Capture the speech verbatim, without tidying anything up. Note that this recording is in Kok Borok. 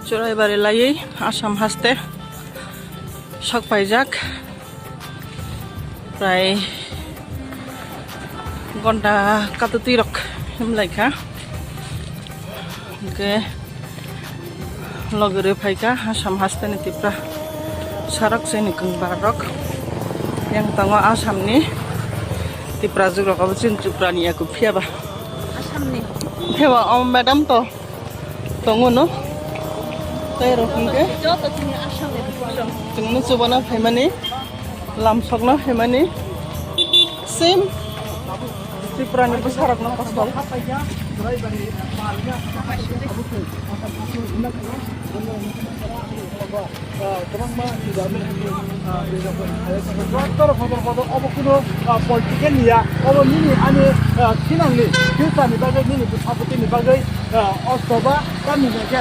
Churaibari laiwi Assam haste sok paijak. Prai gonta katutwi rok himlaikha. Hwnkhe logirwi phaikha Assam hasteni Tipra sarok chini kwngbar rok. Yang tongo Assamni Tipra jugrok abo chini Tripurani yaku phiyaba. Assamni. Phiyaba o madam to. Tongo no? Tei rok hwnkhe? Joto chini Assam ni bwsarok. Chwngno chubana phaimani, lamsokno phaimani. Same. Tripurani bwsarokno kosom. Kotor kotor kotor obo kuno political niya, obo nini ani thinangni future ni bagwi, nini bwsaputini bagwi, ostoba tamni hwnkhe